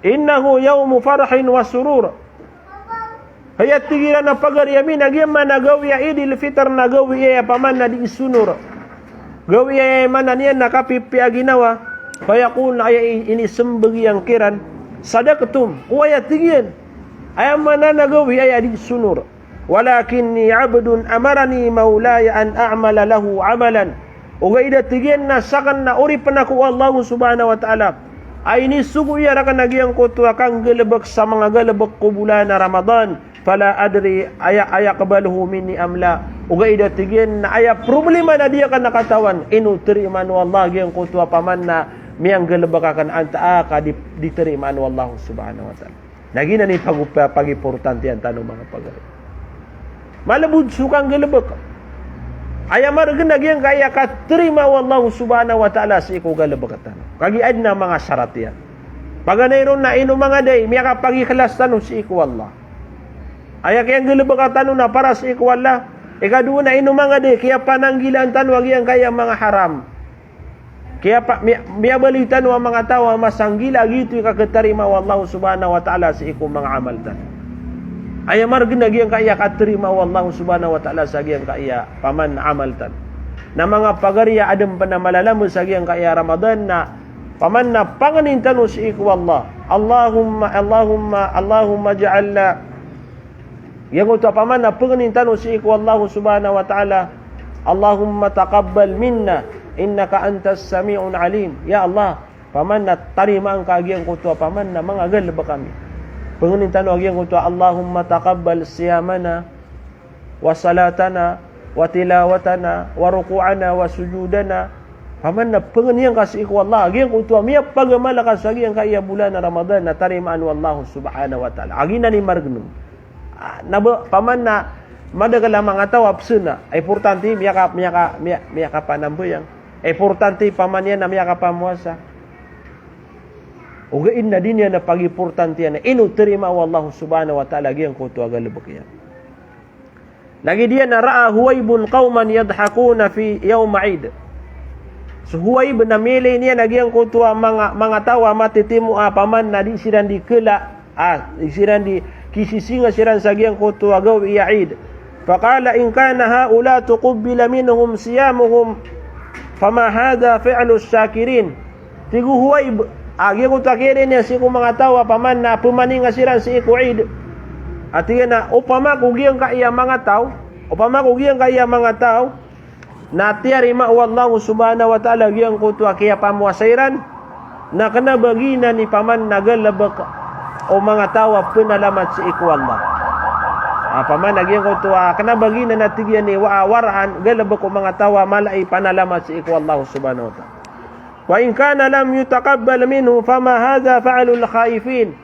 Innahu yawmu farhin wa surur. Hay, a tig iran a pagari ami, na giya man a gawii a Eidil Fitr na gawii aya paman a di sonor. Gawii aya maana niyan na kapipiya a ginawa. Fayaqul, na aya i-, inismbag iyan kiran. Sadaqtum. O aya tig iyan. Aya maana na gawii aya di sonor. Walakinni abdun amarani mawlaya an a'mala lahu amalan. Ogaid a tig iyan na sakn na oripn ako o Allah subhanahu wa ta'ala a inisogo iyan rakn a giyangkoto a kanggalbk sa manga galbk ko bolan a Ramadan. Fala adri aya, ayaqbaluhu minni am la. Ogaid a tig iyan na aya problema na di akn katawan, ino tarimaan o Allah giyangkoto a paman a miyanggalbk akn antaa ka di, di tarimaan o Allah subhanahu wa ta'ala. Na giyanan i pago-, pa-, pagimportantiyan tano manga pagari. Malbod so kanggalbk. Aya margn a giyangkaya katarima o Allah subhanahu wa ta'ala sii ko galbk tano. Kagiya adn a manga sarat iyan. Paganay ron na ino manga dai, miyakapagikhlas tano sii ko Allah. Aya kiyanggalbk tano na para sii ko Allah. Ikadowa na ino manga dai, kiyapananggilaan tano a giyangkaya manga haram. Kiyapa-, miya-, miyabaloy tano a manga taw a masanggila a giyoto i kakatarima o Allah subhanahu wa ta'ala sii ko manga amal tano. Aya margn a giyangkaya katarima o Allah subhanahu wa ta'ala sa giyangkaya paman amal tano. Na manga pagari a adn pn a malalamba sa giyangkaya Ramadan na paman a pangnin tano sii ko Allah. Allahumma, Allahumma, Allahumma ja'alna Giyangkoto a paman a pangnin tano sii ko Allah subhanahu wa ta'ala, Allahumma taqabbal minna innaka antas sami'un alim. Ya Allah, paman a tarimaan ka giyangkoto a paman a manga galbk ami. Pangnin tano a giyangkoto a Allahumma taqabbal siyamana wa salatana wa tilawatana wa ruku'ana wa sujudana. Paman na pangnin ka sii ko Allah a giyangkoto a miyapagamala ka sa giyangkaya bolan a Ramadan na tarimaan o Allah subhanahu wa ta'ala. A giyanan i margn on. Ah, na ba, paman na madakl a manga taw a psna. Importante, miyaka, miyaka, miya-, miyakapanambayang. Importante, paman iyan na miyakapamowasa. Ogaid na di niyan a pagimportantiyan a ino tarimaa o Allah subhanahu wa ta'ala giyangkoto a galbk iyan. Lagid iyan a ra'a Huwaybun qawman yadhakuna fi yawma Eid. So Huwayb na miyailay niyan a giyangkoto a manga, manga taw a matitimo a paman na di siran di kala, ah, di siran di kisisinga siran sa giyangkoto a gawii a Eid. Faqala in kana haula tuqbila minhum siyamuhum fama hadha fi'lu shakirin. Tig o Huwayb, a giyangkoto a kiyailay niyan sii ko manga taw a paman na pmaninga siran sii ko Eid. A tig iyan a opama ko giyangkaya manga taw, opama ko giyangkaya manga taw, na tiyarima o Allah subhanahu wa ta'ala giyangkoto a kiyapamowasa iran, na kna ba giyanan i paman na galbk o manga taw a pnalamat sii ko Allah. A paman na giyangkoto a kna ba giyanan a tig iyan i wa-, waraan, galbk o manga taw a mala i panalamat sii ko Allah subhanahu wa ta'ala. Wa in kana lam yutaqabbal minhu fama hadha fa'lul khaifin.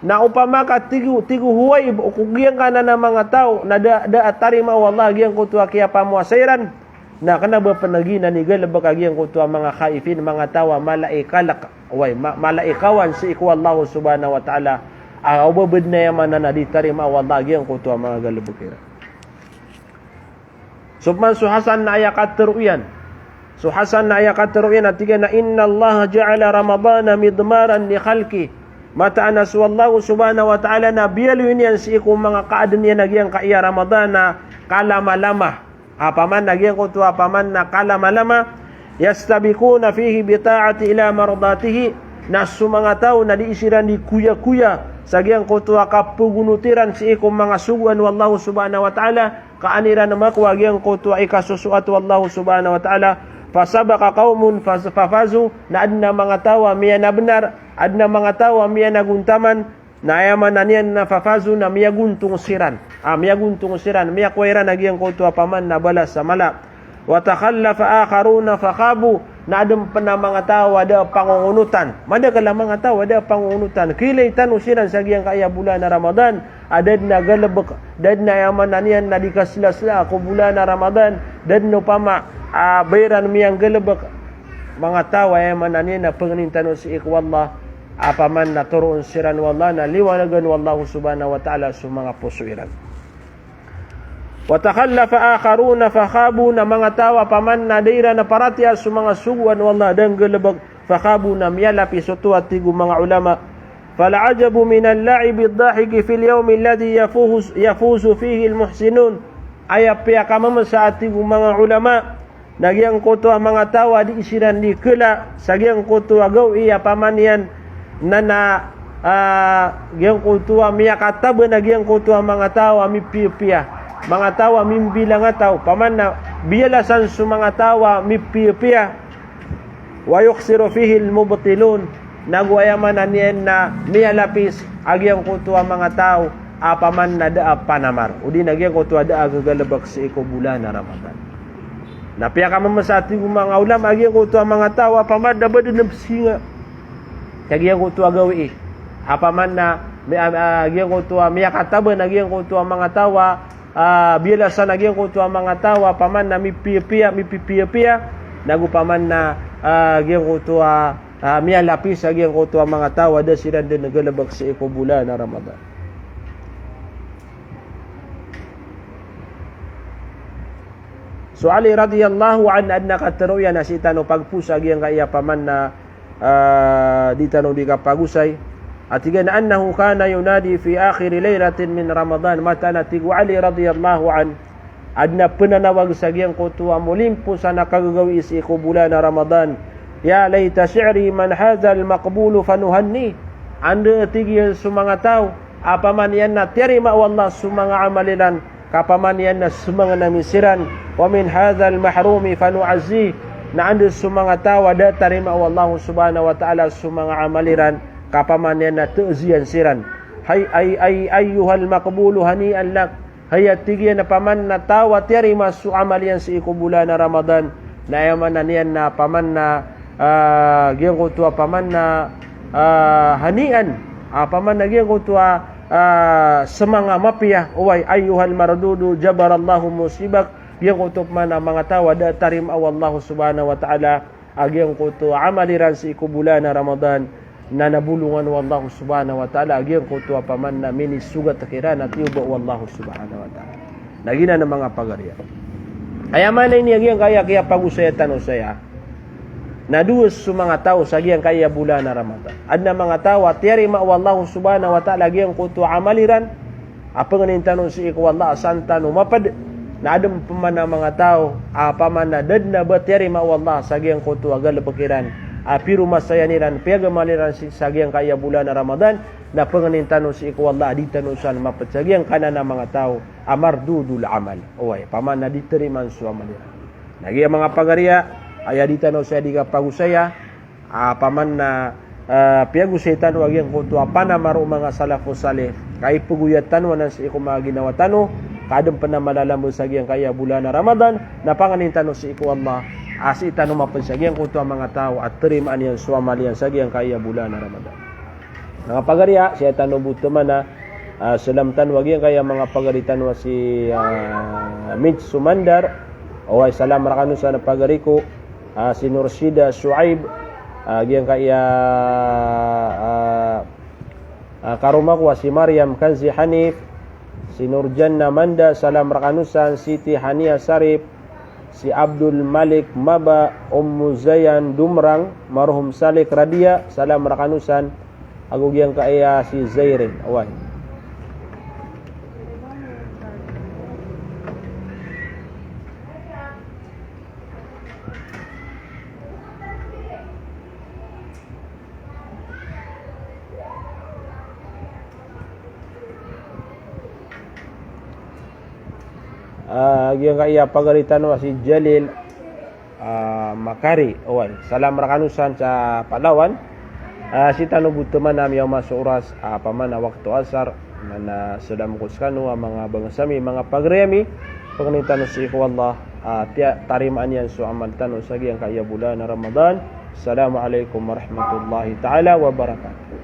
Na opama ka tig o, tig o Huwayb, o ko giyangkanan a manga taw na da, da a tarimaa o Allah giyangkoto a kiyapamowasa iran, na kna ba pn a giyanan i galbk a giyangkoto a manga khaifin, manga taw a mala i kalk, way, ma-, mala i kawan sii ko Allah subhanahu wa ta'ala, a oba badn aya maana na di tarimaa o Allah giyangkoto a manga galbk iran. So pman so Hasan na aya katharo iyan. So Hasan na aya katharo iyan a tig iyan a, "Innallaha ja'ala Ramadana midmaran li khalqih." Mataan a so Allah subhanahu wa ta'ala na biyaloy niyan sii ko manga kaadn iyan a giyangkaya Ramadan na kalamalama. A paman na giyangkoto a paman na kalamalama. Yastabiquna fihi bi ta'ati ila mardatihi. Na so manga taw na di siran di koyakoya sa giyangkoto a kapagonot iran sii ko manga sogoan o Allah subhanahu wa ta'ala. Ka an iran makowa giyangkoto a ikasosoat o Allah subhanahu wa ta'ala. Fasabaqa qawmun faz-, fafazu, na adn a manga taw a miyanabnar, adn a manga taw a miyanagontaman, na aya maana niyan na fafazu na miyagontong siran. Ah, miyagontong siran, miyakowa iran a giyangkoto a paman na balas a mala. Wa takhallafa akharuna fakhabu, na adn pn a manga taw a da a pangongonotan. Madakl a manga taw a da a pangongonotan. Kiyailay tano siran sa giyangkaya bolan a Ramadan, a da dn a galbk, da dn a aya maana niyan na di kaslasla ko bolan a Ramadan, da dn opama, ah, ba iran miyanggalbk. Manga taw a aya maana niyan na pangnin tano sii ko Allah, a paman na toroon siran o Allah, na liwanagan o Allah subhanahu wa ta'ala so manga poso iran. Wa takhallafa akharuna fakhabu, na manga taw a paman na da iran a paratiyaya so manga sogoan o Allah, da nggalbk, fakhabu, na miyalapis oto a tig o manga ulama. Fal ajabu minal la'ibi dhahiki fil yawmi alladhi yafuzu, yafuzu fihi al muhsinun. Aya piyakamamsa a tig o manga ulama, na giyangkoto a manga taw a di siran di kala sa giyangkoto a gawii a paman iyan na, na, ah, giyangkoto a miyakatabn a giyangkoto a manga taw a mipiyapiya, manga taw a mimbilang a taw, paman na biyalasan so manga taw a mipiyapiya. Wa yukhsiru fihi al mubtilun. Nago aya maana niyan na miyalapis a giyangkoto a manga taw a paman na da a panamar, odi na giyangkoto a da a gagalbk sii ko bolan a Ramadan. Na piyakamamsa a tig o manga ulama a giyangkoto a manga taw a paman na ba dn a psinga sa giyangkoto a gawii. A paman na mi-, a, a, giyangkoto a miyakatabn a giyangkoto a manga taw a, ah, biyalasan a giyangkoto a manga taw a paman na mipiyapiya, mipipiyapiya, nago paman na, ah, giyangkoto a, ah, miyalapis a giyangkoto a manga taw a da siran dn nggalbk sii ko bolan a Ramadan. So Ali radiyallahu anhu, adn a katharo iyan a sii tano pagposa giyangkaya paman na, ah, di tano di kapagosay. A tig iyan a, "Annahu kana yunadi fi akhiri laylatin min Ramadan." Mataan a tig o Ali radiyallahu anhu, adn a pnanawag sa giyangkoto a molimpos a kagagawii sii ko bolan a Ramadan. "Ya layta shi'ri man hadha al-maqbulu fanuhanni." Anda, tig iyan, so manga taw a paman iyan na tiyarima o Allah so manga amal iran, ka paman iyan na smangn ami siran, "wa min hadha al-mahrumi fanu'azzi." Na anda so manga taw a da tarima o Allah subhanahu wa ta'ala so manga amal iran, ka paman iyan na ta'ziyan siran. Hay, ay, ay, ayyuhal maqbulu hani'an lak. Hay, a tig iyan a paman na taw a tiyarima so amal iyan sii ko bolan a Ramadan. Na aya maana niyan na paman na, ah, giyangkoto a paman na, ah, hani'an. Ah, paman na giyangkoto a, ah, semanga mapiya. Oway, ayyuhal mardudu, jabarallahu musibak. Giyangkoto paman a manga taw a da a tarimaa o Allah subhanahu wa ta'ala a giyangkoto a amal iran sii ko bolan a Ramadan, na nabolongan o Allah subhanahu wa ta'ala a giyangkoto a paman na minisogat kiran a tiyoba o Allah subhanahu wa ta'ala. Na giyanan a manga pagariya. Aya maana ini a giyangkaya kiyapagosaya tano saya, na dowa so manga taw sa giyangkaya bolan a Ramadan. Adn a manga taw a tiyarima o Allah subhanahu wa ta'ala a giyangkoto a amal iran, a pangnin tano sii ko Allah a san tano mapd, na adn pman a manga taw a paman na da dn a ba tiyarima o Allah sa giyangkoto a galbk iran a piromasayan iran, piyagamal iran sii sa giyangkaya bolan a Ramadan, na pangnin tano sii ko Allah a di tano san mapd sa giyangkanan a manga taw a mardudul amal. Oway, paman na di tarimaan so amal iran. Na giya manga pagariya, aya di tano saya di kapagosaya, a paman na, ah, piyagosay tano a giyangkoto a panamar o manga salafus salih, ka ipegoyat tano anan sii ko manga ginawa tano, ka adn pn a malalambn sa giyangkaya bolan a Ramadan, na pangnin tano sii ko Allah a sii tano mapd sa giyangkoto a manga taw a tarimaan iyan so amal iyan sa giyangkaya bolan a Ramadan. Manga pagariya, saya tano bo tmana, ah, salam tano a giyangkaya manga pagari tano a si, ah, Mitch Sumandar. Oway, salam rakano san a pagari ko, ah, si Nurshida Shuaib, ah, giyangkaya, ah, ah, karoma ko a si Mariam Kanzi Hanif, si Nurjanna Manda, salam rakano san, Siti Hania Sarip, si Abdul Malik Maba, Ummu Zayan Dumrang, Marhum Salik Radia, salam rakano san, ago giyangkaya si Zairin. Oway. Ah, giyangkaya pagari tano a si Jalil, ah, Makari. Oway, salam rakano san sa Palawan. Ah, sii tano bo tmana miyaoma so oras, ah, paman a wakto asar. Mana salam ko skano a manga bangsa mi, manga pagari ami. Pangnin tano sii ko Allah, ah, tiya tarimaan iyan so amal tano sa giyangkaya bolan a Ramadan. Assalamu alaikum warahmatullahi ta'ala wabarakatuh.